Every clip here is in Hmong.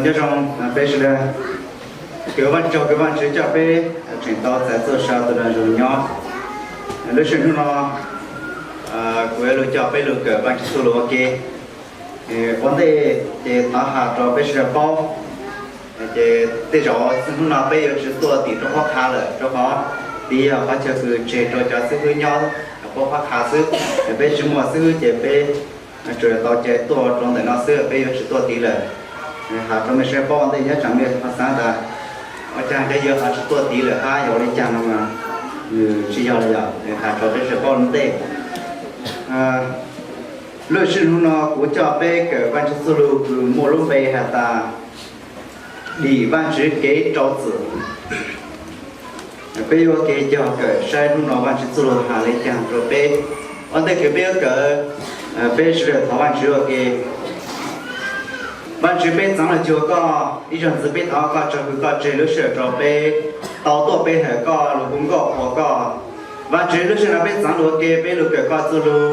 Nyob zoo peb sawv daws, kawg Vajtswv, kawg Vajtswv coj peb tseem tau txais txoj sia tus dag zog nyob. Lub sij hawm hnub no kuv yuav lug coj peb lug kawm Vajtswv txuj lug ua ke. Ua ntej ces thov has rau peb sawv daws paub, ces tej zaum hnub no peb yuav tsis tuaj tim rau qhov qha lawm, rau qhov tid yog qhov chaw kws tseg rau cov xib hwb nyob puab qhov qha xwb. Peb tsis muaj xib hwb ces peb tsuas tau cia tuaj rau ntawm no xwb, peb yuav tsis tuaj tid lawm. Has rau mej sawv daws paub ua ntej, nyob tsam mej ho xav tas ua caag cov yawg ho tsis tuaj tid lawm hab yog ua li caag no mas nws tsis yog li os. Has rau peb sawv daws paub ua ntej. Lub sij hawm hnub no kuv coj peb kawm Vajtswv txuj lug kws muaj lub npe has tas dim Vajtswv kev rau txim. Peb yuav ua ke cog kawm saib hnub no Vajtswv txuj lug has li caag rau peb. Ua ntej kws peb yuav kawm, peb sawv daws thov Vajtswv ua ke. Vajtswv, peb txaav lug cuag koj ib zaug ntxiv, peb thov koj tsaug kws koj tseg lub sij hawm rau peb tau tuaj pe hawm koj lug hu nkauj qhuas koj. Vajtswv, lub sij hawm no peb txaav lug ua ke, peb lug kawm koj txuj lug.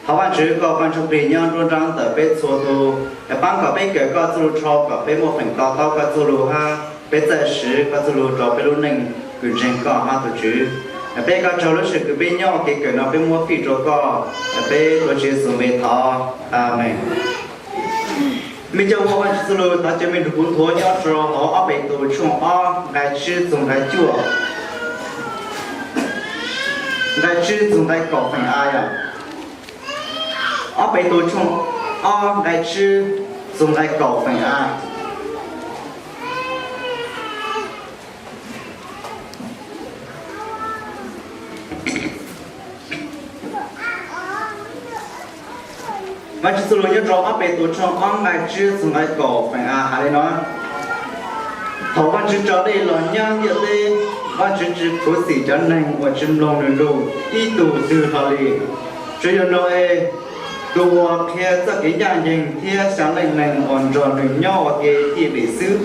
Thov Vajtswv koj Vaj Ntsuj Plig nyob nruab nraab ntawm peb txhua tug, paab kom peb kawm koj txuj lug dhau kom peb muaj feem to taub koj txuj lug hab peb txawj siv koj txuj lug rau peb lub neej kws ntseeg koj hab tus Tswv. Peb ua koj tsaug lub sij hawm kws peb nyob ua ke kawm no peb muab fij rau koj. Peb tuav Tswv Yexus npe thov, Amees. Mej coj ua Vajtswv txuj lug thov caw mej lug kuv nthuav nyob rau hauv Ob Petus tshooj ob nqai tswb txug nqai cuaj, nqai tswb txug nqai kaum feem a yom. Ob Petus tshooj ob nqai tswb txug nqai kaum feem a. Vajtswv txuj lug nyob rau Ob Petus tshooj ob nqai tswb txug nqai kaum feem a has li no: Thaum Vajtswv tso dej los nyab ntiaj teb, Vajtswv tsis khuv xim cov neeg uas tsis mloog nws lus ib tug twg hlo li, tsuas yog Nau-es tus uas qhia txoj kev ncaj ncees thiab xya leej neeg uas nrog nws nyob ua ke thiaj dim xwb.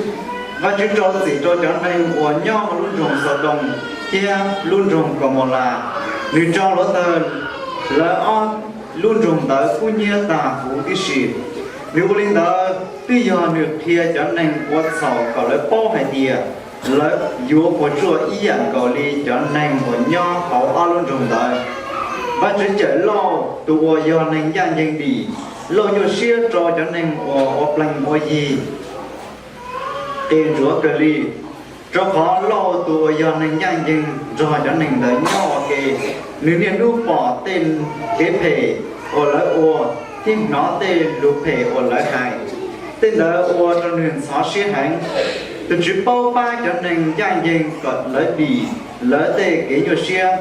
Vajtswv rau txim rau cov neeg uas nyob hauv lub nroog Xaudoos thiab lub nroog Kaumaulas. Nws tso hluav taws, lawv ob lub nroog ntawd kub hnyiab tag huv tib si. Nws ua li ntawd twb yog nws qhia cov neeg ua txhaum kom lawv paub hais tias lawv yuav puas tsuaj ib yam nkaus li cov neeg uas nyob hauv ob lub nroog ntawd. Vajtswv cawm Lauj tus uas yog neeg ncaj ncees dim. Lauj nyuaj siab rau cov neeg uas ua plees ua yi qias ntsuav kawg li, rau qhov Lauj tus uas yog neeg ncaj ncees nrog cov neeg ntawd nyob ua ke. Nws niaj hnub pom tej kev phem uas lawv ua thiab hnov tej lus phem uas lawv hais, tej ntawd ua rau nws ntxhov siab heev. Tus Tswv paub pab cov neeg ncaj ncees kom lawv dim lawv tej kev nyuaj siab,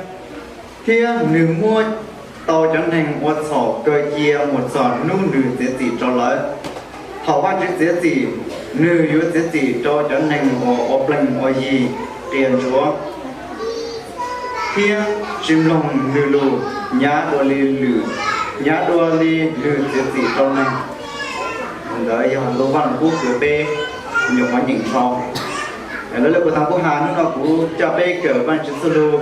thiab nws muab tau cov neeg ua txhaum kaw cia mus txog hnub nws txiav txim rau lawv. Thaum Vajtswv txiav txim, nws yuav txiav txim rau cov neeg uas ua plees ua yi, qias ntsuav, thiab tsis mloog nws lus, nyav dua li lwm, nyav dua li nws txiav txim rau neeg. Ntawd yog lub Vaj Lug Kub kws peb nyuam qhuav nyeem dhau. Lawv le kuv tau kub has, hnub no kuv coj peb kawm Vajtswv txuj lug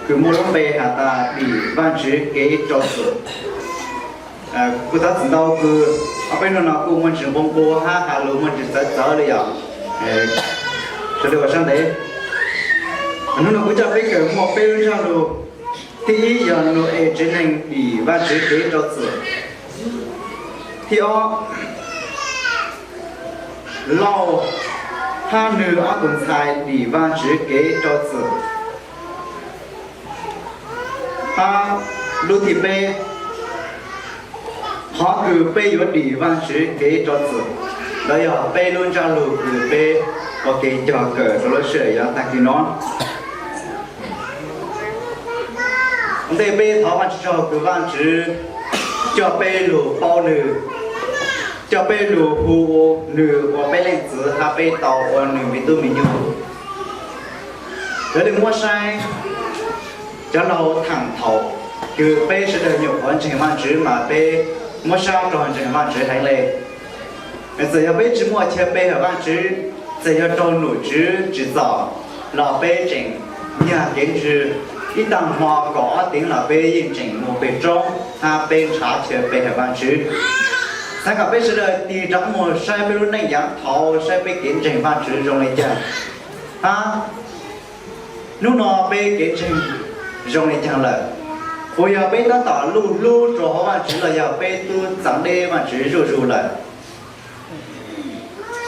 kws muaj lub npe has tas dim Vajtswv kev rau txim. Kuv thov txim ntau kws ob peb hnub no kuj muaj ntsis nqua nqua hab has lus muaj ntsis txawv txawv li yom. Sawv daws ua sab ntev. Hnub no kuv coj peb kawm muaj peb lub ntsab lug. Thib ib yog Nau-es tsev neeg dim Vajtswv kev rau txim. Thib ob, Lauj hab nws ob tug ntxhais dim Vajtswv kev rau txim. Hab lub thib peb, qhov kws peb yuav dim Vajtswv kev rau txim. Ntawd yog peb lub ntsab lug kws peb ua ke cog kawm rau lub sij hawm yav tag kis no. Ua ntej peb thov Vajtswv tsaug kws Vajtswv coj peb lug paub nws, coj peb lug hu nws ua peb leej txiv hab peb tau ua nws me tub me nyuam. Lawv le muab saib cov laug thaam thaum kws peb sawv daws nyuam qhuav ntseeg Vajtswv mas peb muab sab rua ntseeg Vajtswv heev le. Txawm yog peb tsis muaj chaw pe hawm Vajtswv, txawm yog raug nom tswv tsim txom los peb tseem nyag kev ntswg, ib taag hmo kaum ob teev los peb yeej tseem moog peg roob hab peb nrhav chaw pe hawm Vajtswv. Xav kom peb sawv daws tig rov mus saib peb lub neej yav thaud, saib peb kev ntseeg Vajtswv zoo li cas, hab hnub no peb kev ntseeg zoo li cas lawm. Puas yog peb tab tom luj hlub rua huv Vajtswv los yog peb tub txav deb Vajtswv zuj zus lawm?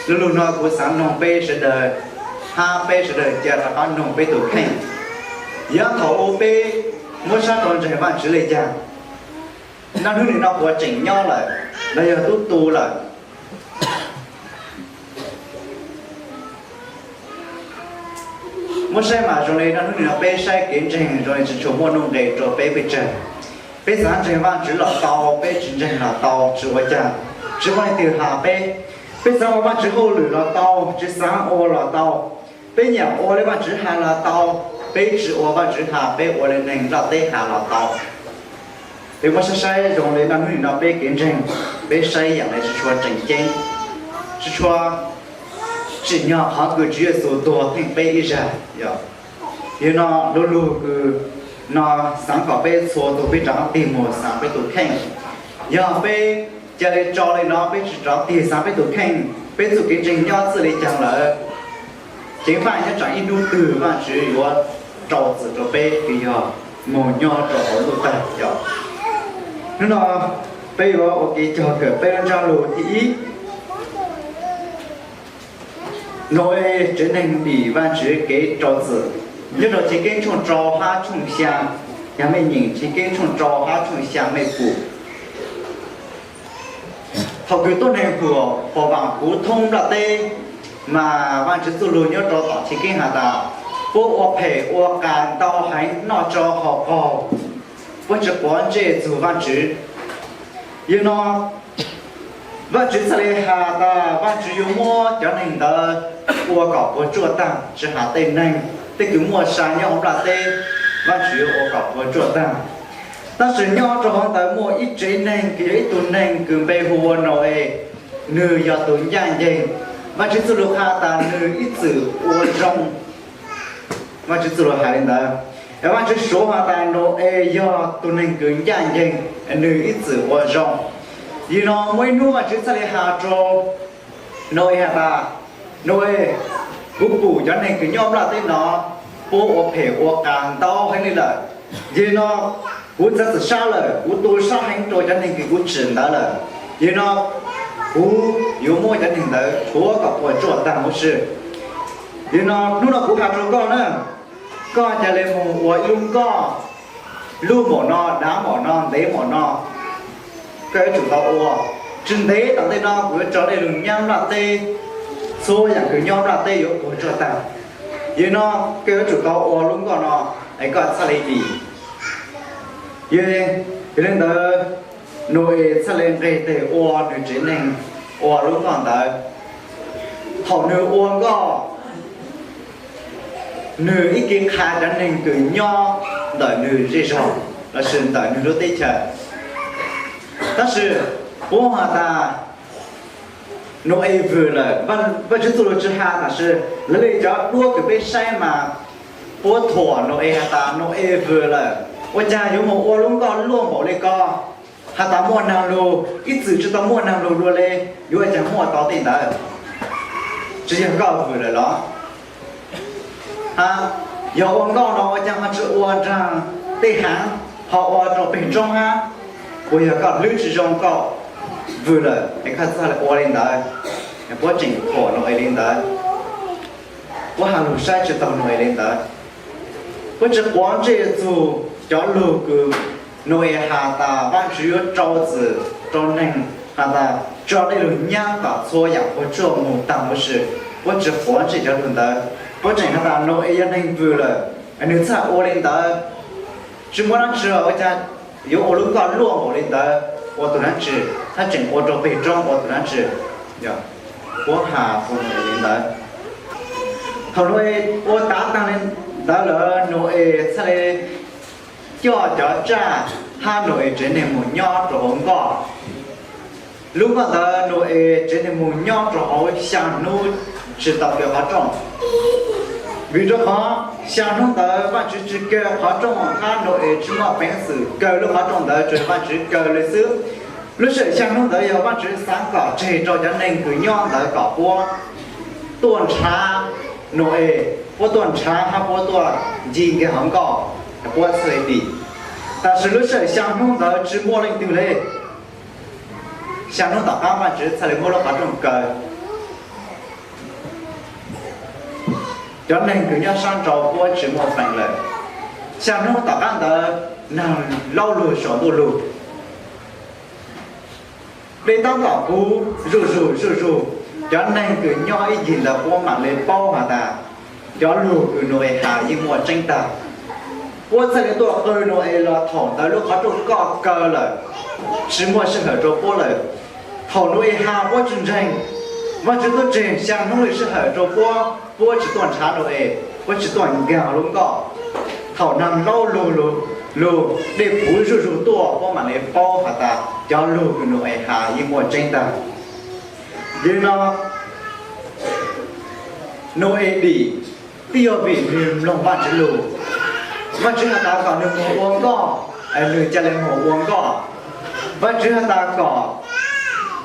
Lu lug no kuv xaav noog peb sawv daws, hab peb sawv daws ca rov qab noog peb tug kheej. Yav thaum ub peb muab sab rua ntseeg Vajtswv le caag? Naj hnub nim no puas tseem nyob lawm, los yog tub tu lawm? Muab saib mas zoo le naj hnub nim no peb saib kev ntseeg zoo le tsi tshua muaj nuj nqes rua peb pes tsawg. Peb xaav ntseeg Vajtswv los tau, peb tsi ntseeg los tau, tsi ua caag, tsi muaj leej twg has peb. Peb xaav ua Vajtswv hauj lwm los tau, tsi xaav ua los tau. Peb nyam ua le Vajtswv has los tau, peb tsi ua Vajtswv has, peb ua le neeg nplaj teb has los tau. Peb muab saib saib zoo le naj hnub nim no peb kev ntseeg, peb saib yaam le tsi tshua tseem ceeb, tsi tshua tsim nyog qhov kws Tswv Yexus tuag theej peb ib zag. Yog no lu lug kws no xaav kom peb txhua tug peb rov tig mus xaav peb tug kheej. Yog peb ca le tso le no peb tsi rov tig xaav peb tug kheej, peb txuj kev ntseeg nyob txwj le caag lawm, ceev faj nyob tsaam ib hnub twg Vajtswv yuav rau txim rua peb kws yog moog nyob rua huv ntuj tag. Yog hnub no peb yuav ua kev cog kawm peb lub ntsab lug thib ib, Nau-es tsev neeg dim Vajtswv kev rau txim. Nyob rua Chiv Keeb tshooj rau hab tshooj xyaa, yog mej nyeem Chiv Keeb tshooj rau hab tshooj xyaa mej pum. Thaum kws tuab neeg huam pom vaam puv thoob nplaj teb, mas Vajtswv txuj lug nyob rua tom Chiv Keeb has tas, puab ua phem ua qas ntau heev, noj tsau haus qaug, puab tsi quav ntsej txug Vajtswv. Yog no Vajtswv txhaj le has tas Vajtswv yuav muab cov neeg ntawd ua kom puas tsuaj taag, tsi has tej neeg, tej kws muaj sa nyob huv nplaj teb, Vajtswv yuav ua kom puas tsuaj taag. Tab sis nyob rua huv ntawd muaj ib tsev neeg kws yog ib tug neeg kws npe hu ua Nau-es, nwg yog tug ncaaj nceeg. Vajtswv txuj lug has tas nwg ib txwm ua zoo. Vajtswv txuj lug has le ntawd. Es Vajtswv suav has tas Nau-es yog tug neeg kws ncaaj nceeg, nwg ib txwm ua zoo. Yog no muaj ib hnub Vajtswv txhaj le has rua Nau-es has tas, Nau-es, kuv pum cov neeg kws nyob nplaj teb no puab ua phem ua qas ntau heev le lawm. Yog no kuv txav txim sab lawm, kuv tu sab heev rua cov neeg kws kuv tsim ntawd lawm. Yog no kuv yuav muab cov neeg ntawd rhuav kom puas tsuaj taag huv si. Yog no hnub no kuv has rua koj na, koj ca le moog ua ib lub nkoj, lub npaum no, dav npaum no, ntev npaum no, koj yuav tsum tau ua. Tsi ntev tom ntej no kuv yuav tso dlej lug nyab nplaj teb, txhua yaam kws nyob nplaj teb yuav puas tsuaj taag. Yog no koj yuav tsum tau ua lub nkoj no, es koj txhaj le dim. Yog le ntawd, Nau-es txhaj le nqeg teg ua nwg tsev neeg ua lub nkoj ntawd. Thaum nwg ua nkoj, nwg ib ke qha cov neeg kws nyob ntawm nwg zej zog lossis ntawm nwg lub teb chaws. Tab sis puab has tas Nau-es vwm lawm, Vajtswv txuj lug tsi has, tab sis lawv le cov duab kws peb saib mas puab thuam Nau-es has tas Nau-es vwm lawm. Ua caag yuav moog ua lub nkoj luaj npaum le ko? Has tas muaj naag lug, ib txwm tsi tau muaj naag lug dlua le, yuav ua caag muaj tau tej ntawd? Tsi yog koj vwm lawm los? Ha, yog ua nkoj no ua caag ho tsi ua nraag tej haav, ho ua rau peg roob hab? Puas yog koj hlwb tsi zoo koj vwm lawm es koj txhaj le ua le ntawd? Puab tseem thuam Nau-es le ntawd, puab has lug saib tsi taug Nau-es le ntawd. Puab tsi quav ntsej txug cov lug kws Nau-es has tas Vajtswv yuav rau txim rau neeg, has tas tso dlej lug nyab kom txhua yaam puas tsuaj moog taag huv si. Puab tsi quav ntsej cov lug ntawd, puab tseem has tas Nau-es yog neeg vwm lawm, nwg txhaj ua le ntawd. Tsi muaj dlaab tsi ua caag yuav ua lub nkoj luaj npaum le ntawd ua tug dlaab tsi, hab tseem ua rau peg roob ua tug dlaab tsi? Puab has txug Nau-es le ntawd. Thaum Nau-es ua tav taag le ntawd lawm, Nau-es txhaj le coj cov tsaj hab Nau-es tsev neeg moog nyob rua huv nkoj. Lub nkoj ntawd Nau-es tsev neeg moog nyob rua huv xyaa hnub tsi tau kaw qhov rooj. Vim rua qhov xyaa hnub ntawd Vajtswv tsi kaw qhov rooj hab Nau-es tsi muaj peev xwm kaw lub qhov rooj ntawd, tsuas yog Vajtswv kaw le xwb. Lub sij hawm xya hnub ntawd yog Vajtswv xav kom tseg rau cov neeg kws nyob ntawd kom puab tuaj nrhav Nau-es, puab tuaj nrhav hab puab tuaj ncig nkag hauv nkoj, puab txhaj le dim. Tab sis lub sij hawm xya hnub ntawd tsi muaj leej twg le. Xya hnub tom qab Vajtswv txhaj le muab lub qhov rooj kaw. Cov neeg kws nyob sab nraud puab tsi muaj feem lawm. Xya hnub tom qab ntawd nag laub lug saum ntuj lug. Dej tab tom puv zuj zug zuj zug. Cov neeg kws nyob ib ncig ntawd puab mam le paub has tas cov lug kws Nau-es has yeej muaj tseeb tag. Puab txhaj le tuaj qw Nau-es los thaum ntawd lub qhov rooj koj kaw lawm, tsi muaj sij hawm rau puab lawm. Thaum Nau-es has puab tsi ntseeg. Vajtswv tub tseg xya hnub le sij hawm rau puab, puab tsi tuaj nrhav Nau-es, puab tsi tuaj nkag lub nkoj. Thaum nag laub lug lug, dej puv zuj zug tuaj puab mam le paub has tas cov lug kws Nau-es has yeej muaj tseeb tag. Yog li no, Nau-es dim twb yog vim nwg mloog Vajtswv lug. Vajtswv has tas kom nwg moog ua nkoj, nwg ca le moog ua nkoj. Vajtswv has tas kom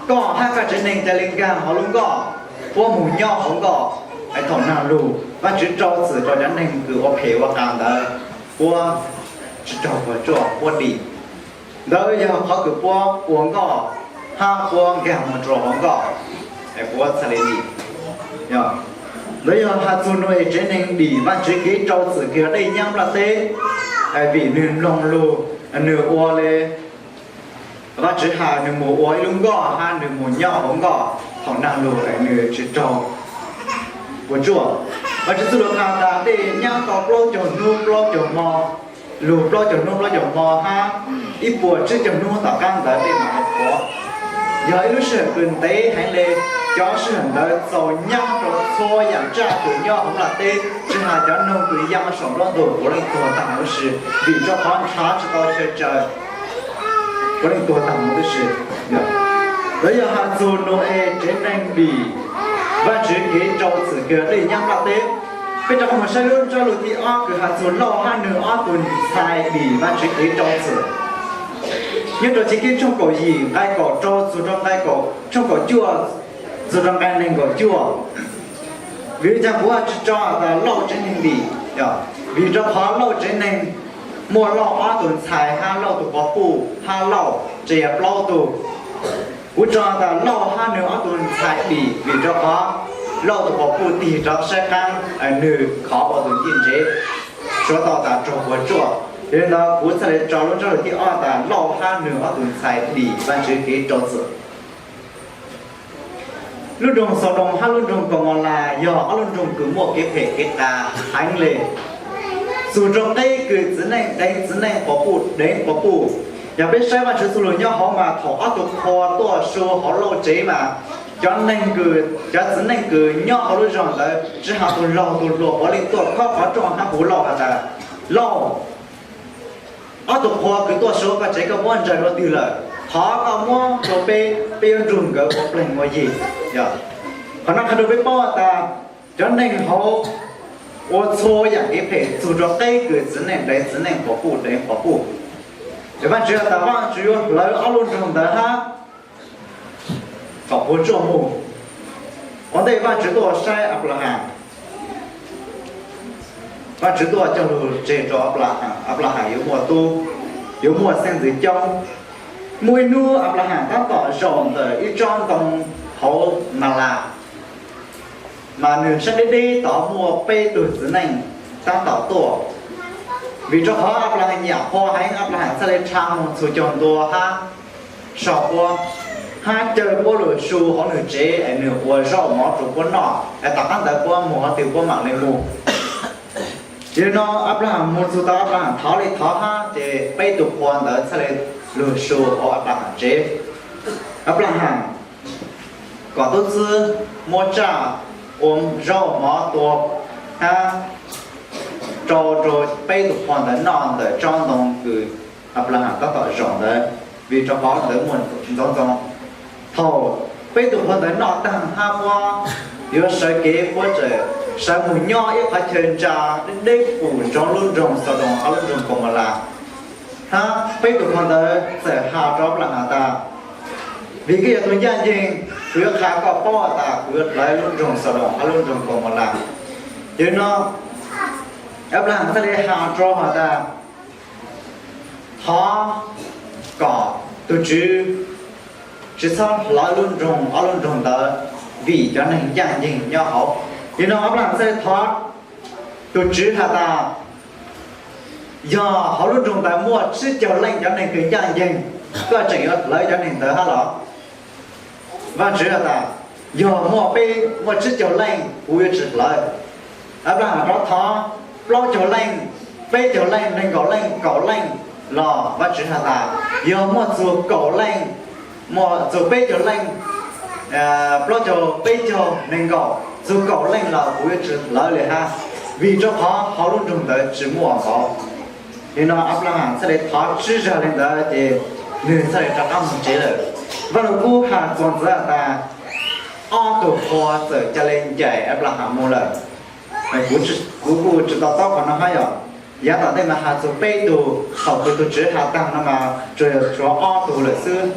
koj hab koj tsev neeg ca le nkag hauv lub nkoj, puab moog nyob hauv nkoj. Thaum nag lug, Vajtswv rau txim rau cov neeg kws ua phem ua qas ntawd, puab tsi raug puas tsuaj, puab dim. Ntawd yog qhov kws puab ua nkoj hab puab nkag moog rau hauv nkoj, puab txhaj le dim. Ntawd yog has txug Nau-es tsev neeg dim Vajtswv kev rau txim kws yog dej nyab nplaj teb, vim nwg mloog lug, nwg ua le Vajtswv has, nwg moog ua ib lub nkoj hab nwg moog nyob hauv nkoj, thaum nag lug nwg tsi raug puas tsuaj. Vajtswv txuj lug has tas dej nyab tau plaub caug hnub plaub caug hmo, lug plaub caug hnub plaub caug hmo hab ib puas tsib caug hnub tom qab ntawd dej mam li qhuav. Yog ib lub sij hawm kws ntev heev le, cov sij hawm ntawd txaus nyab rau txhua yaam tsaj kws nyob hauv nplaj teb, tsi has cov noog kws yaa saum nruab ntug puav leej tuag taag huv si, vim rau qhov nrhav tsi tau chaw tsaws, puav leej tuag taag huv si. Ntawd yog has txug Nau-es tsev neeg dim Vajtswv kev rau txim kws dej nyab nplaj teb. Peb rov qab moog saib lub ntsab lug thib ob kws has txug Lauj hab nwg ob tug ntxhais dim Vajtswv kev rau txim. Nyob rau Chivkeeb tshooj kaum yim nqai kaum rau txug rau nqai kaum, tshooj kaum cuaj txug rau nqai neeg nkaum cuaj. Vim li cas kuv tsi tso tas Lauj tsev neeg dim? Vim rau qhov Lauj tsev neeg muaj Lauj ob tug ntxhais hab Lauj tug quas puj hab Lauj tsev yog plaub tug. Kuv tso tas Lauj hab nwg ob tug ntxhais dim vim rau qhov Lauj tug quas puj tig rov saib qaab, nwg khov ua tug ncej ntsev, suav tau tas raug puas tsuaj. Yog li ntawd kuv txhaj le tso lub ntsab lug thib ob tas Lauj hab nwg ob tug ntxhais dim Vajtswv kev rau txim. Lub nroog Xaudoos hab lub nroog Kaumaulas yog ob lub nroog kws muaj kev phem kev qas heev le. Txug rau qeb kws txiv neej deev txiv neej, quas puj deev quas puj. Yog peb saib Vajtswv txuj lug nyob hauv mas thaum ob tug qhua tuaj su hauv Lauj tsev mas cov neeg kws, cov txiv neej kws nyob hauv lub zog ntawd tsi has tug laug tug hluas puav leej tuaj khob qhov rooj hab hu Lauj has tas, Lauj, ob tug qhua kws tuaj su koj tsev koj muab ntsaws dua twg lawm? Thov koj muab rua peb, peb yuav nrug nkawd ua pleeg ua yig. Qhov no qha rua peb paub tas cov neeg hauv ua txhua yaam kev phem txug rua qeb kws txiv neej deev txiv neej, quas puj deev quas puj. Ces Vaajtswv has tas Vaajtswv yuav hlawv ob lub nroog ntawd hab kom puas tsuaj moog. Ua ntej Vaajtswv tuaj saib Anplahas, Vaajtswv tuaj cog lug tseg rua Anplahas, Anplahas yuav muaj tub, yuav muaj xeeb ntxwv coob. Muaj ib hnub Anplahas taab tom zaum ntawm ib tsob ntoo hauv Malas, mas nwg saib deb deb tod muaj peb tug txiv neej taab tom tuaj. Vim rua qhov Anplahas nyam qhua heev, Anplahas txhaj le rha moog txhus caug ntua hab sau puab, hab caw puab lug su hauv nwg tsev es nwg ua zaub mov rua puab noj, es tom qaab ntawd puab moog qhov twg puab maam le moog. Yog li no Anplahas moog txug tod, Anplahas thov le thov hab ces peb tug qhua ntawd txhaj le lug su hauv Anplahas tsev. Anplahas kom tub txib muab tsaj ua zaub mov tua hab rau rua peb tug qhua ntawd noj ntawm tsob ntoo kws Anplahas taab tom zaum ntawd, vim rua qhov ntawd muaj ntxoov ntxoo. Thaum peb tug qhua ntawd noj taag hab puab yuav sawv kev, puab txawm sawv moog nyob ib qhov chaw ntsa deb deb pum ntsoov lub nroog Xaudoos hab lub nroog Kaumaulas. Hab peb tug qhua ntawd txawm has rua Anplahas tas, Vim koj yog tus ncaj ncees, kuv yuav qha koj paub has tas kuv yuav hlawv lub nroog Xaudoos hab lub nroog Kaumaulas. Yog li no Anplahas txhaj le has rau has tas, thov kom tus Tswv tsis txhob hlawv lub nroog, ob lub nroog ntawd, vim cov neeg ncaj ncees nyob hauv. Yog li no Anplahas txhaj le thov tus Tswv has tas, yog hauv lub nroog ntawd muaj tsib caug leej cov neeg kws ncaj ncees, koj tseem yuav hlawv cov neeg ntawd hab los? Vaajtswv has tas, yog muaj peb, muaj tsib caug leej kuv yuav tsis hlawv. Anplahas rov thov plaub caug leej, peb caug leej, nees nkaum leej, kaum leej los Vaajtswv has tas, yog muaj txug kaum leej, muaj txug peb caug leej, plaub caug, peb caug, nees nkaum, txug kaum leej los kuv yuav tsis hlawv li hab, vim rau qhov hauv lub nroog ntawd tsis muaj npaum. Yog li no Anplahas txhaj le thov tsib zag li ntawd ces nwg txhaj le rov qab moog tsev lawm. Vaaj Lug Kub has txuas ntxiv has tas, ob tug qhua txawm ca le ncaim Anplahas moog lawm. Kuv kuj tsis to taub qhov no hab yog, yav tom ntej mas has txug peb tug, thaum kws tus Tswv has taag no mas tsuas yog tshuav ob tug lawm xwb.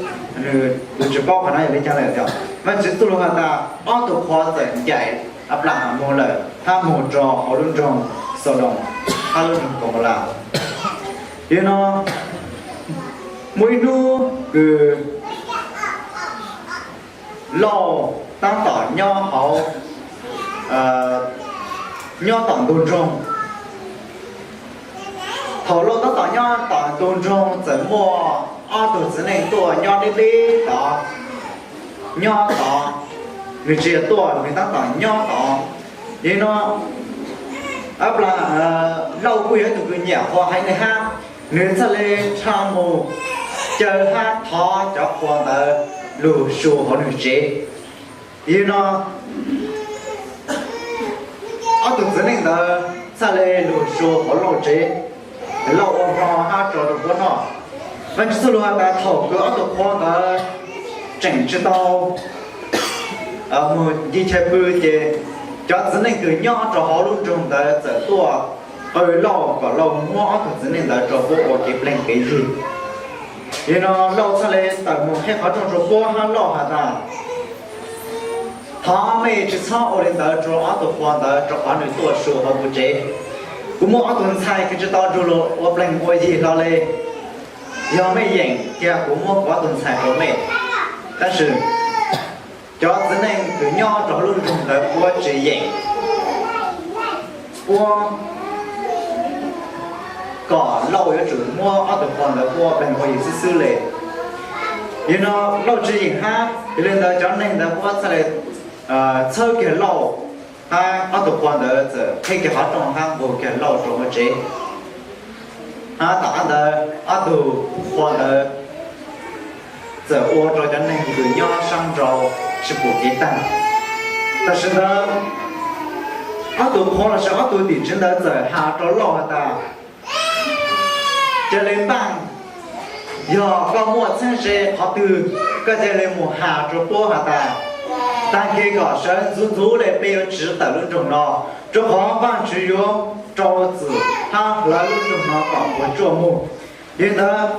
Nwg, kuv tsis paub qhov no yog li caag lawm. Vaajtswv txuj lug has tas ob tug qhua txawm ncaim Anplahas moog lawm hab moog rau hauv lub nroog Xaudoos hab lub nroog Kaumaulas. Yog li no muaj ib hnub kws Lauj taab tom nyob hauv, nyob tom ntug nroog. Thaum Lauj taab tom nyob tom ntug nroog txawm muaj ob tug txiv neej tuaj nyob deb deb tod, nyob tod, nwg tsis yog tuaj, nwg taab tom nyob tod. Yog li no Anplahas, Lauj kuj yog ib tug kws nyam qhua heev le hab, nwg txhaj le rha moog caw hab thov cov qhua ntawd lug su hauv nwg tsev. Yog li no ob tug txiv neej ntawd txhaj le lug su hauv Lauj tsev, Lauj ua hmo hab rau rau puab noj. Vaajtswv txuj lug has tas thaum kws ob tug qhua ntawd tseem tsis tau moog nce chaw pw ces cov txiv neej kws nyob rau hauv lub nroog ntawd txawm tuaj qw Lauj kom Lauj muab ob tug txiv neej ntawd rau puab ua kev pleg kev yig. Yog li no Lauj txhaj le tawm moog qhib qhov rooj rau puab hab Lauj has tas, thov mej tsis txhob ua li ntawd rau ob tug qhua ntawd rau qhov nwg tuaj su hauv kuv tsev. Kuv muaj ob tug ntxhais kws tsis tau nrug luag ua pleg ua yig hlo le. Yog mej yeem, cia kuv muab kuv ob tug ntxhais rau mej. Tab sis cov txiv neej kws nyob rau hauv lub nroog ntawd puab tsis yeem, puab kom Lauj yuav tsum muab ob tug qhua ntawd ua pleg ua yig xwb xwb le. Yog li no Lauj tsis yeem hab, yog li ntawd cov neeg ntawd puab txhaj le txhawb kiag Lauj, hab ob tug qhua ntawd txawm qhib kiag qhov rooj hab nqug kiag Lauj rau huv tsev. Hab tom qab ntawd ob tug qhua ntawd txawm ua rau cov neeg kws nyob saab nrau tsis pum kev taag. Tam sim ntawd ob tug qhua lossis ob tug tim tswv ntawd txawm has rau Lauj has tas, ca le npaaj, yog koj muaj txheeb ze qhov twg, koj ca le mus has rau puab has tas, taag kig kom sawv ntxuv ntxuv le peb yuav tsiv tawm lub nroog no, rau qhov Vaajtswv yuav rau txim hab hlawv lub nroog no kom puas tsuaj moog. Yog li ntawd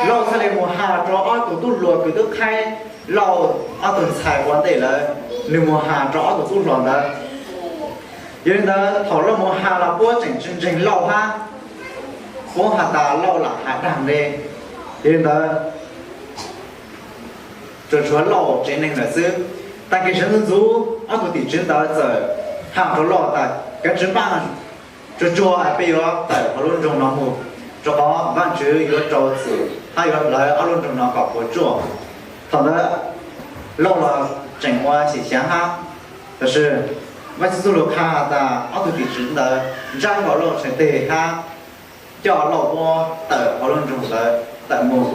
Lauj txhaj le mus has rau ob tug tub hluas kws tub qhaib Lauj ob tug ntxhais ua ntej lawm, nwg mus has rau ob tug tub hluas ntawd. Yog li ntawd thaum Lauj mus has los puab tseem tsis ntseeg Lauj hab, puab has tas Lauj lam has daag le. Yog li ntawd tsuas tshuav Lauj tsev neeg lawm xwb. Taag kig sawv ntxuv ntxuv ob tug tim tswv ntawd txawm has rau Lauj tas, kav tsij npaaj tsuag tsuag peb yuav tawm hauv lub nroog no mus, rau qhov Vaajtswv yuav rau txim hab yuav hlawv ob lub nroog no kom puas tsuaj. Thaum ntawd Lauj los tseem ua xyem xyaav hab, tab sis Vaajtswv txuj lug qha has tas ob tug tim tswv ntawd ntsab nkaus Lauj tsev teg hab coj Lauj puab tawm hauv lub nroog ntawd tawm mus.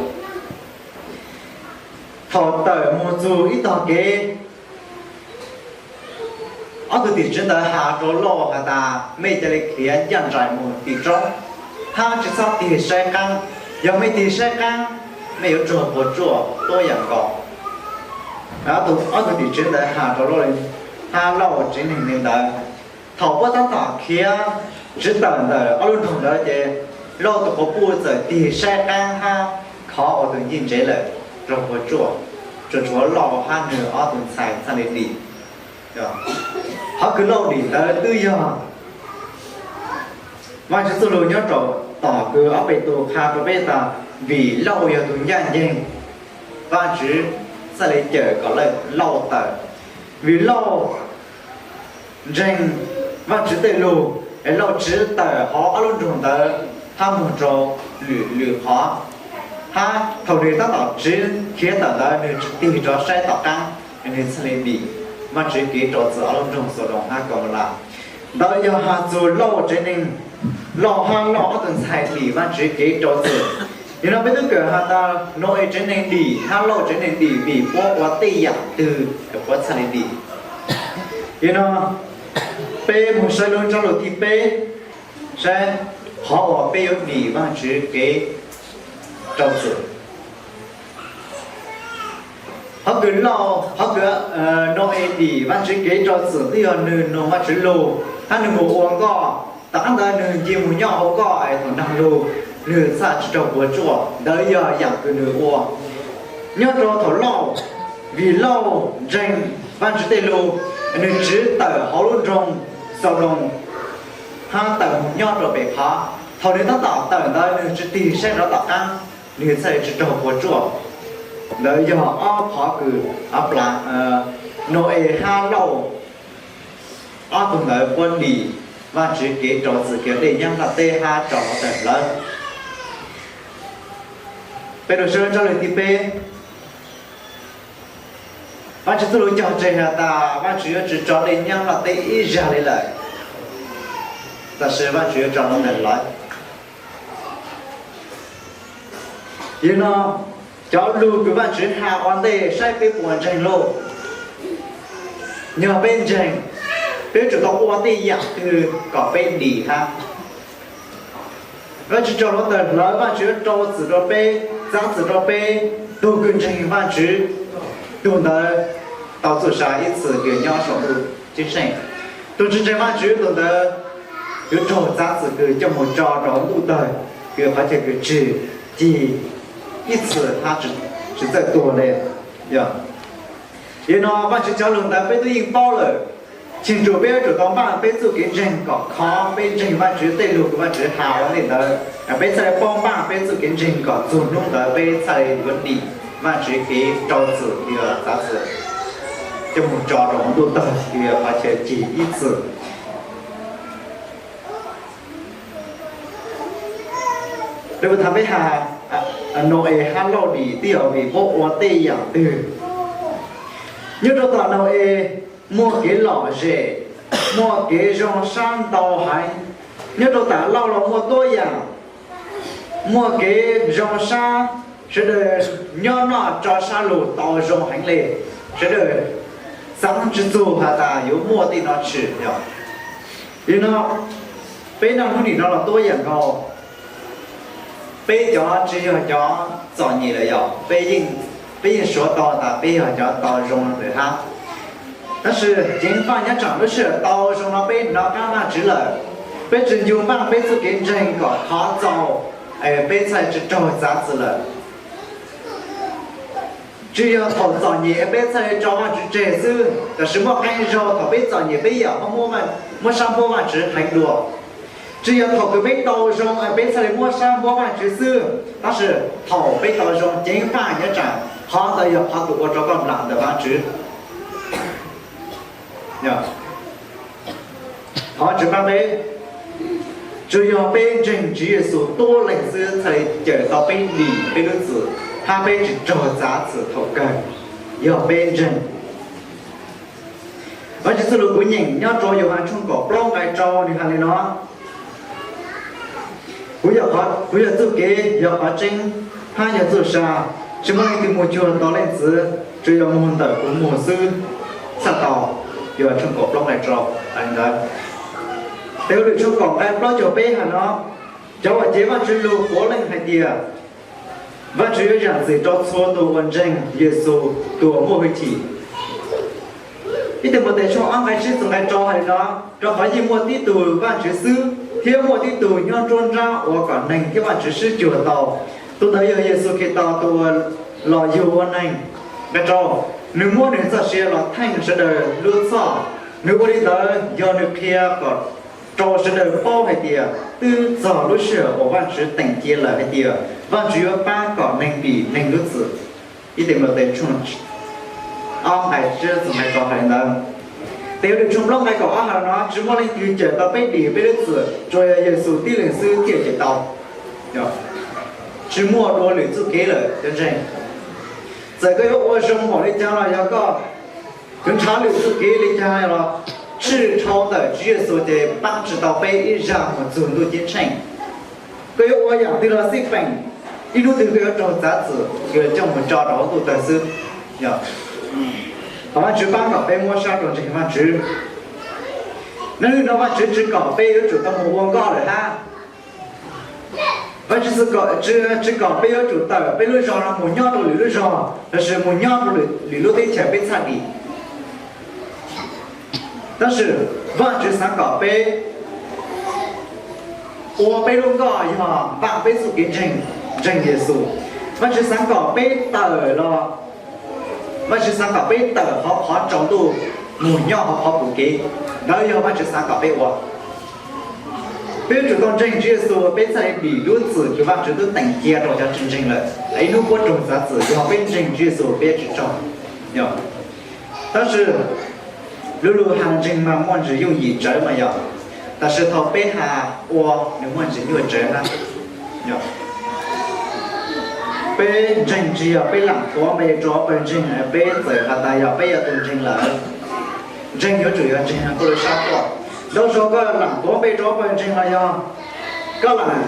Thaum tawm mus txug ib tog kev, ob tug tim tswv ntawd has rau Lauj has tas, mej ca le khiav ncaj nraim mus tim roob hab tsis txhob tig saib qaab. Yog mej tig saib qaab, mej yuav raug puas tsuaj tuab yaam nkaus. Ob tug tim tswv ntawd has rau Lauj hab Lauj tsev neeg li ntawd. Thaum puab tab tom khiav tsis tawm ntawm ob lub nroog ntawd ces Lauj tus quas puj txawm tig saib qaab hab khov ua tus ncej ntsev lawm, raug puas tsuaj. tsuas tshuav Lauj hab nwg ob tug ntxhais txhaj le dim. Qhov kws Lauj dim ntawd twb yog Vaajtswv txuj lug nyob rau tom kws ob Petus qha rau peb tas, vim Lauj yog tug ncaaj nceeg, Vaajtswv txhaj le cawm kom Lauj tawm. Vim Lauj ntseeg Vaajtswv tej lug, es Lauj tsiv tawm hauv ob lub nroog ntawd hab moog rau lwm lwm qhov, hab thaum nwg tab tom tsiv khiav tawm ntawd nwg tsis tig rov saib tom qaab, nwg txhaj le dim Vaajtswv kev rau txim ob lub nroog Xaudoos hab Kaumaulas. Ntawd yog has txug Lauj tsev neeg, Lauj hab Lauj ob tug ntxhais dim Vaajtswv kev rau txim. Yog no peb tub kawm has tas Nau-es tsev neeg dim hab Lauj tsev neeg dim vim puab ua tej yaam twg puab txhaj le dim. Yog no peb moog saib lub ntsab lug thib peb, saib qhov uas peb yuav dim Vaajtswv kev rau txim. Qhov kws Lauj, qhov kws Nau-es dim Vaajtswv kev rau txim twb yog nwg nug Vaajtswv lug hab nwg moog ua nkoj, tom qaab ntawd nwg nce moog nyob hauv nkoj es thaum nraag lug nwg txhaj tsi raug puam tsuaj, ntawd yog yaam kws nwg ua. Nyob rau thaum Lauj, vim Lauj ntseeg Vaajtswv tej lug, nwg tsiv tawm hauv lub nroog Xaudoos hab tawm moog nyob rau pem qhov. Thaum nwg tab tom tawm ntawd nwg tsi tig saib rov tom qaab, nwg txhaj le tsi raug puam tsuaj. Ntawd yog ob qhov kws Nau-es hab Lauj ob tug ntawd puab dim Vaajtswv kev rau txim kws dlej nyaab nplaj teb hab tso hluav taws hlawv. Peb lug saib ntsab lug thib peb. Vaajtswv txuj lug cog tseg has tas Vaajtswv yuav tsi tso dlej nyaab nplaj teb ib zag le lawm, tab sis Vaajtswv yuav tso hluav taws hlawv. Yog no, cov lug kws Vaajtswv has ua ntej saib peb puas ntseeg lauj. Yog peb ntseeg, peb tsum tau ua tej yaam twg kom peb dim hab. Vaajtswv tso hluav taws hlawv, Vaajtswv yuav rau txim rau peb, txav txim rau peb. Tug kws ntseeg Vaajtswv, tug ntawd tau txuj sa ib txhis kws nyob saum ntuj ceeb tsheej. Tug tsi ntseeg Vaajtswv, tug ntawd yuav raug txav txim kws coj moog tso rau ntuj tawg, kws qhov chaw kws tseg cig ib txhis hab tsi txawj tuag le. Yog no Vaajtswv cov lug ntawd peb tub yeej paub lawm. Cheem tsum peb yuav tsum tau npaaj peb txuj kev ntseeg kom khov, peb ntseeg Vaajtswv tej lug kws Vaajtswv has ua ntej ntawd, peb txhaj le paub npaaj peb txuj kev ntseeg kom txug nub ntawd peb txhaj le yuav dim Vaajtswv kev rau txim kws yog txav txim coj moog tso rau ntuj tawg kws yog qhov chaw cig ib txhis. Lawv kuj tham peb has, Nau-es hab Lauj dim twb yog vim puab ua tej yaam twg. Nyob rau tom Nau-es muaj kev lom zem, muaj kev zoo sab ntau heev. Nyob rau tom Lauj los muaj tuab yaam, muaj kev zoo sab, sawv daws nyob noj tso sab lug tau zoo heev le, sawv daws xaav tsi txug has tas yuav muaj tej no tshwm yog. Yog no, peb noj hnub nim no los tuab yaam nkaus. Peb cov tsi yog cov txom nyem lawm yog, peb yeej suav tau tas peb yog cov tau zoo lawm hab. Tab sis ceev faj nyob tsaam lub sij hawm tau zoo no peb hnov qab Vaajtswv lawm, peb tsi ncu npaaj peb txuj kev ntseeg kom khov txaus, peb txhaj tsi raug txav txim lawm. Tsi yog thaum txom nyem peb txhaj le tso Vaajtswv tseg xwb, tab sis muaj qee zaug thaum peb txom nyem peb yam muab sab npuab Vaajtswv heev dua. Tsi yog thaum kws peb tau zoo peb txhaj le muab sab npuab Vaajtswv xwb, tab sis thaum peb tau zoo ceev faj nyob tsaam, qhov ntawd yog qhov kws ua rau koj nplam ntawm Vaajtswv. Qhov tsi paab peb, tsuas yog peb ntseeg Tswv Yexus tuab leeg xwb txhaj le cawm tau peb dim peb lub txim, hab peb tsi raug txav txim thaum kawg, yog peb ntseeg. Vaajtswv txuj lug kuv nyeem nyob rau Yauhas tshooj kaum plaub nqai rau nwg has le no: Kuv yog txuj kev, yog qhov tseeb, hab yog txuj sa. Tsi muaj leej twg moog cuag tau Leej Txiv, tsuas yog moog ntawm kuv moog xwb txhaj tau. Yauhas tshooj kaum plaub nqai rau. Tes hauj lwm tshooj kaum nqai plaub caug peb has no: Cov uas cev Vaajtswv lug puav leej hais tias Vaajtswv yuav zaam txim rau txhua tug uas ntseeg Yexus tus uas muaj hwj chim. Ib Timautes tshooj ob nqai tsib txug nqai rau has le no: Rau qhov yeej muaj tib tug Vaajtswv xwb, thiab muaj tib tug nyob nruab nrab ua kom neeg thiab Vaajtswv swb cuag tau. Tus ntawd yog Yexus Khetos tus uas los yug ua neeg. Nqe rau, nws muab nws txoj sia los theej sawv daws lub txhoj. Nws ua li ntawd yog nws qhia kom rau sawv daws paub hais tias twb txog lub sij hawm uas Vajtswv teem cia lawm hais tias Vajtswv yuav pab kom neeg dim neeg lub txim. Ib Timautes tshooj ob nqe tsib txog nqe kaum hais li ntawd. Tes hauj lwm tshooj plaub nqe kaum ob hais no, tsis muaj leej twg cawm tau peb dim peb lub txim, tsuas yog Yexus tib leeg xwb thiaj cawm tau. Tsis muaj dua lwm txuj kev lawm cov ntseeg. Txawm koj yuav ua zoo npaum li cas los yog koj yuav nrhav lwm txuj kev li cas los, tshwj dhau ntawm Tswv Yexus ces pab tsis tau peb ib zaug mus txug ntuj ceeb tsheej. Koj yuav ua yam twg los xij peem, ib hnub twg koj yuav raug txav txim, yuav coj mus tso rau hauv ntuj tawg xwb. Thov Vajtswv pab kom peb muab sab rau ntseeg Vajtswv. Nyob li no Vajtswv tsis kom peb yuav tsum tau mus ua nkoj lawm hab. Vajtswv tsis kom peb yuav tsum tawm peb lub zog no mus nyob rau lwm lub zog, lossis mus nyob rau lwm lub teb chaws peb txhaj dim. Tab sis Vajtswv xav kom peb ua peb lub nkoj yog npaj peb txuj kev ntseeg, ntseeg Yexus. Vajtswv xav kom peb tawm los, Vajtswv xav kom peb tawm hauv qhov tsaus ntuj mus nyob hauv qhov pum kev. Ntawd yog Vajtswv xav kom peb ua. Peb yuav tsum tau ntseeg Tswv Yexus peb txhaj li dim lub txim kws Vajtswv twb teem cia rau cov tsis ntseeg lawm. Ib hnub puab raug txav txim, yog peb ntseeg Tswv Yexus peb yuav tsis raug. Tab sis lub lub haj ntseeg mas muaj ntsis yooj yim tsawv mas yog, tab sis thaum peb has ua nws muaj ntsis nyuaj tsawv na. Peb ntseeg tsis yog peb laam tuav npe rau pawg ntseeg, peb txawm has tas yog peb yog tus ntseeg lawm. Ntseeg yuav tsum yog ntseeg koj lub sab tuaj. Ntau zaug koj laam tuav npe rau pawg ntseeg los yog koj laam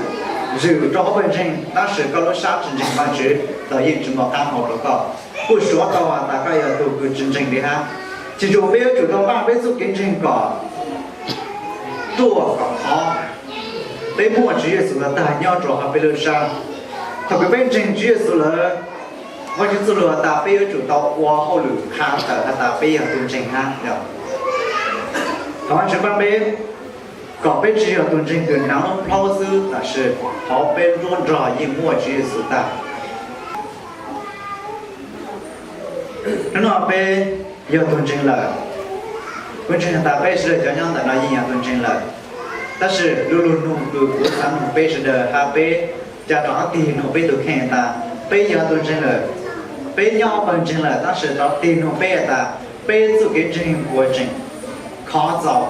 zwm rau pawg ntseeg, tab sis koj lub sab tsis ntseeg Vajtswv los yeej tsis muaj qab hau rau koj. Kuj suav tau has tas koj yog tus kws tsis ntseeg li hab. Tsis tsum peb yuav tsum tau npaj peb txuj kev ntseeg kom ruaj kom khov. Peb muaj Tswv Yexus tag nyob rau hauv peb lub sab. Thaum kws peb ntseeg Tswv Yexus lawm, Vajtswv txuj lug has tas peb yuav tsum tau ua hauj lwm qha tawm has tas peb yog tus ntseeg hab. Thov Vajtswv pab peb kom peb tsis yog tus ntseeg kws hnav lub plhaub xwb, tab sis hauv peb nruab nrog yeej muaj Tswv Yexus tag. Hnub no peb yog tus ntseeg lawm. Kuv ntseeg has tas peb sawv daws cov nyob ntawm no yeej yog tus ntseeg lawm. Tab sis lu lug nug kws kuv xav nug peb sawv daws hab peb ca rov qab tig nug peb tus kheej tas peb yog tus ntseeg lawm, peb nyob pawg ntseeg lawm, tab sis rov tig nug peb tas peb txuj kev ntseeg puas tseem khov txaus?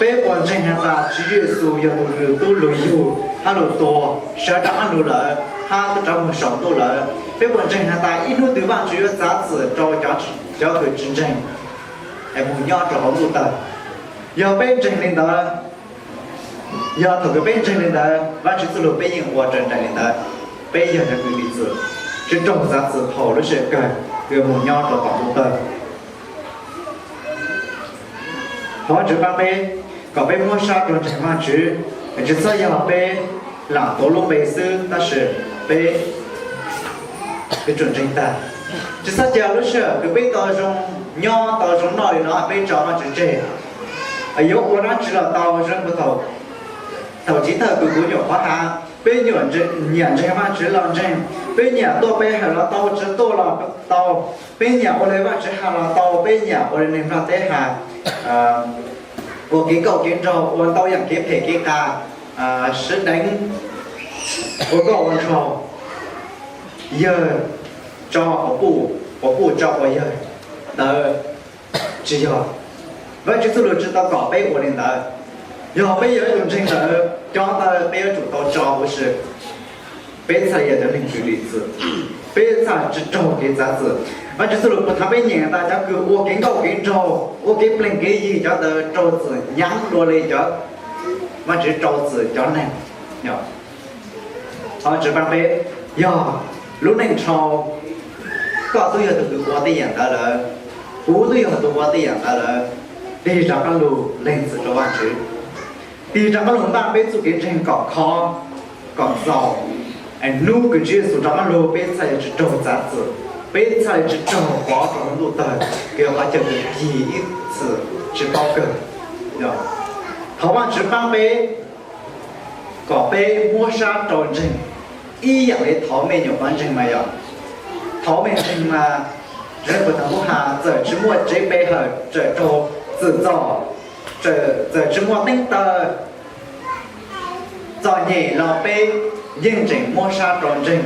Peb puas ntseeg has tas Tswv Yexus yog tus lug tub lug yug hab lug tua, sawv rov qab lug lawm hab rov moog saum ntuj lawm? Peb puas ntseeg has tas ib hnub twg Vajtswv yuav txav txim rau cov kws tsis ntseeg es moog nyob rau hauv ntuj tawg? Yog peb ntseeg li ntawd, yog thaum kws peb ntseeg li ntawd, Vajtswv txuj lug peb yeej ua raws nraim li ntawd. Peb yog cov kws dim txim, tsis raug txav txim thaum lub sij hawm kawg kws moog nyob rau tom ntuj tawg. Thov Vajtswv pab peb kom peb muab sab rau ntseeg Vajtswv, tsis txhob yog peb laam tuav lub npe xwb, tab sis peb yuav tsum ntseeg tag. Tsis txhob cia lub sij hawm kws peb tau zoo nyob tau zoo noj li no peb tso Vajtswv tseg. Yuav ua dab tsi los tau, zoo li thaum chiv thawj kws kuv nyuam qhuav has, peb nyiam ntseeg Vajtswv los ntseeg, peb nyiam tuaj pe hawm los tau, tsis tuaj los tau, peb nyiam ua li Vajtswv has los tau, peb nyiam ua li neeg nplog teb has, ua kev nkauj kev nraug, ua ntau yaam kev phem kev qas, sib deev, ua nkauj ua nraug, yawg tso quas puj, quas puj tso quas yawg, ntawd tsis yog. Vajtswv txuj lug tsis tau kom peb ua li ntawd. Yog peb yog ib tug ntseeg ntawd, cov ntawd peb yuav tsum tau tso huv si. Peb txhaj yog cov neeg kws dim txim, peb txhaj tsis raug kev txav txim. Vajtswv txuj lug puas thov peb nyeem tas cov kws ua kev nkauj kev nraug, ua kev pleeg kev yig, cov ntawd raug txim nyaav dua li cov Vajtswv rau txim cov neeg. Thov Vajtswv pab peb, yog lub neej dhau, koj twb yog tus kws ua tej yaam ntawd lawm, kuv twb yog tus ua tej yaam ntawd lawm, tig rov qab lug lees txim rau Vajtswv. Tig rov qab lug npaj peb txuj kev ntseeg kom khov kom txaus, es hnub kws Tswv Yexus rov qab lug peb txhaj yuav tsis raug txav txim, peb txhaj yuav tsis raug pov rau hauv ntuj tawg, kws yog qhov chaw kws yig ib txwm tsis paub kawg. Thov Vajtswv pab peb kom peb muab sab rau ntseeg ib yaam li thov mej nyuam qhuav ntseeg mas yog, thov mej ntseeg mas Txawm puag thaum ub has txawm tsis muaj tsev pe hawm, txawm raug txwm txom, txawm tsis muaj teeb taw txom nyem los peb yeej tseem muab sab rau ntseeg.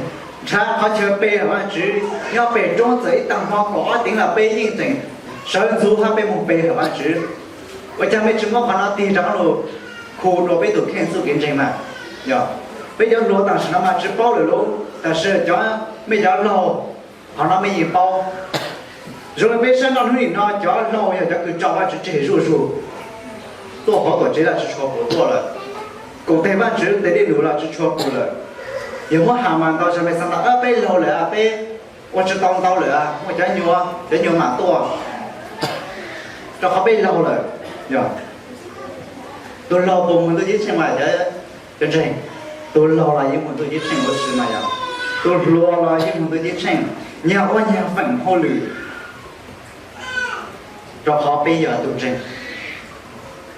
Nrhav qhov chaw pe hawm Vajtswv, nyob pem roob txawm ib tag hmo kaum ob teev los peb yeej tseem sawv ntxuv hab peb moog pe hawm Vajtswv. Ua caag mej tsis muab qhov no tig rov lug khu dua peb tug kheej txuj kev ntseeg mas? Yog, peb cov hluas tam sim no mas tsis paub lawm lauj, tab sis cov, mej cov laug, qhov no mej yeej paub. Zoo le peb saib noj hnub nim no cov laug yog cov kws tso Vajtswv tseg zuj zug, tuaj hov tuam tsev los tsis tshua pum tuaj lawm, koom teg Vajtswv tes dej num los tsis tshua pum lawm. Yog muab has mas ntau zag mej xav tas peb laug lawm, peb ua tsis tau ntau lawm, muaj cov nyuas, cov nyuas mam tuaj, rau qhov peb laug lawm. Yog, tus laug puas moog ntuj ceeb tsheej mas cov ntseeg? Tus laug los yeej moog ntuj ceeb tsheej ua si mas yog, tus hluas los yeej moog ntuj ceeb tsheej, nyag ua nyag feem hauj lwm, rau qhov peb yog tus ntseeg.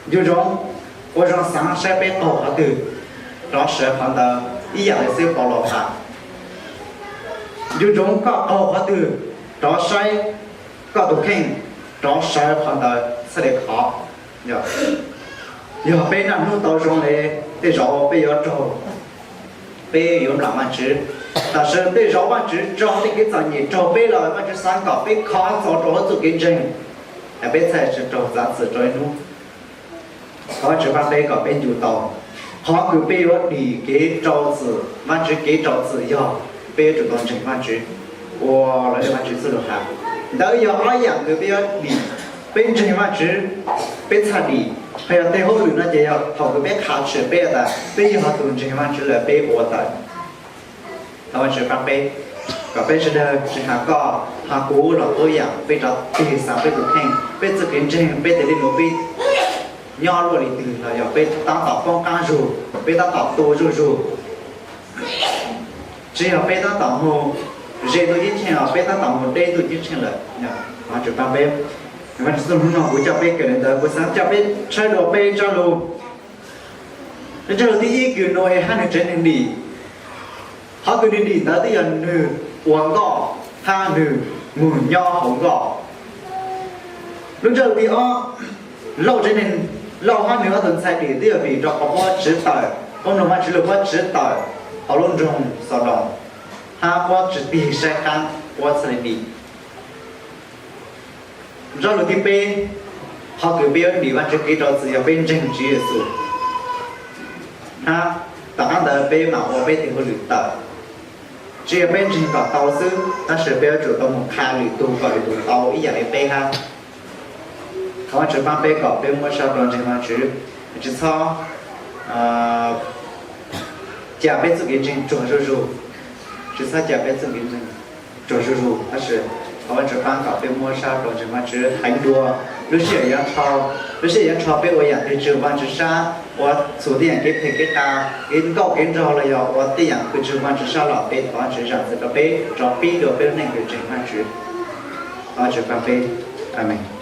Ncu ntsoov, ua zoo xaav saib peb qaug qhov twg, rov sawv qhov ntawd ib yam le xib hwb Paulus has. Ncu ntsoov koj qaug qhov twg, rov saib koj tus kheej, rov sawv qhov ntawd txhaj le khov. Yog peb naj hnub tau zoo le, tej zaum peb yuav raug, peb yuav nplam Vajtswv. Tab sis tej zaum Vajtswv tso tej kev txom nyem raug peb los Vajtswv xaav kom peb khov txo rau hauv txuj kev ntseeg, es peb txhaj tsis raug txav txim rau ib hnub. Thov Vajtswv pab peb kom peb ncu tau qhov kws peb yuav dim kev rau txim. Vajtswv kev rau txim yog peb yuav tsum tau ntseeg Vajtswv, ua raws li Vajtswv txuj lug has. Ntawd yog ob yam kws peb yuav dim. Peb ntseeg Vajtswv, peb txhaj dim. Hos yog tes hauj lwm no ces yog thaum kws peb qha tshwm peb tas peb yog tus ntseeg Vajtswv lawm peb ua tawm. Thov Vajtswv pab peb, kom peb sawv daws tsis has koj, has kuv los ua yam peb rov tig xaav peb tus kheej, peb txuj kev ntseeg, peb tes dej num peb nyob luaj li twg los yog peb tab tom poob qaab zug, peb tab tom tu zuj zug. Tsis yog peb tab tom moog ze ntuj ceeb tsheej los peb tab tom moog deb ntuj ceeb tsheej lawm. Thov Vajtswv pab peb. Vajtswv txuj lug hnub no kuv coj peb kawm le ntawd, kuv xaav coj peb tshawb dua peb tsab lug. Lub ntsab lug thib ib kws Nau-es hab nwg tsev neeg dim. Qhov kws nwg dim ntawd twb yog nwg ua nkoj hab nwg moog nyob hauv nkoj. Lub ntsab lug thib ob, Lauj tsev neeg, Lauj hab nwg ob tug ntxhais dim twb yog vim rau qhov puab tsiv tawm, puab mloog Vajtswv lug puab tsiv tawm hauv lub nroog Xaudoos, hab puab tsi tig saib qaab puab txhaj le dim. Ntsab lug thib peb, qhov kws peb yuav dim Vajtswv kev rau txim yog peb ntseeg Tswv Yexus, hab tom qab ntawd peb mam ua peb tes hauj lwm tawm. Tsi yog peb ntseeg kom tau xwb, tab sis peb yuav tsum tau moog qha lwm tug kom lwm tug tau ib yam le peb hab. Thov Vajtswv pab peb kom peb muab sab rau ntseeg Vajtswv, tsi txhob ca peb txuj kev ntseeg tsuag zuj zug, tsi txhob ca peb txuj kev ntseeg tsuag zuj zug, tab sis thov Vajtswv pab kom peb muab sab rau ntseeg Vajtswv heev dua. Lub sij hawm yuav nrho, lub sij hawm yuav nrho peb ua yam twg tsi Vajtswv sab, ua txhum tej yam kev phem kev qas, kev nkauj kev nraug los yog ua tej yam kws tsi Vajtswv sab los peb thov Vajtswv zam txim rau peb, rov pib dua peb lub neej kws ntseeg Vajtswv. Thov Vajtswv pab peb. Amees.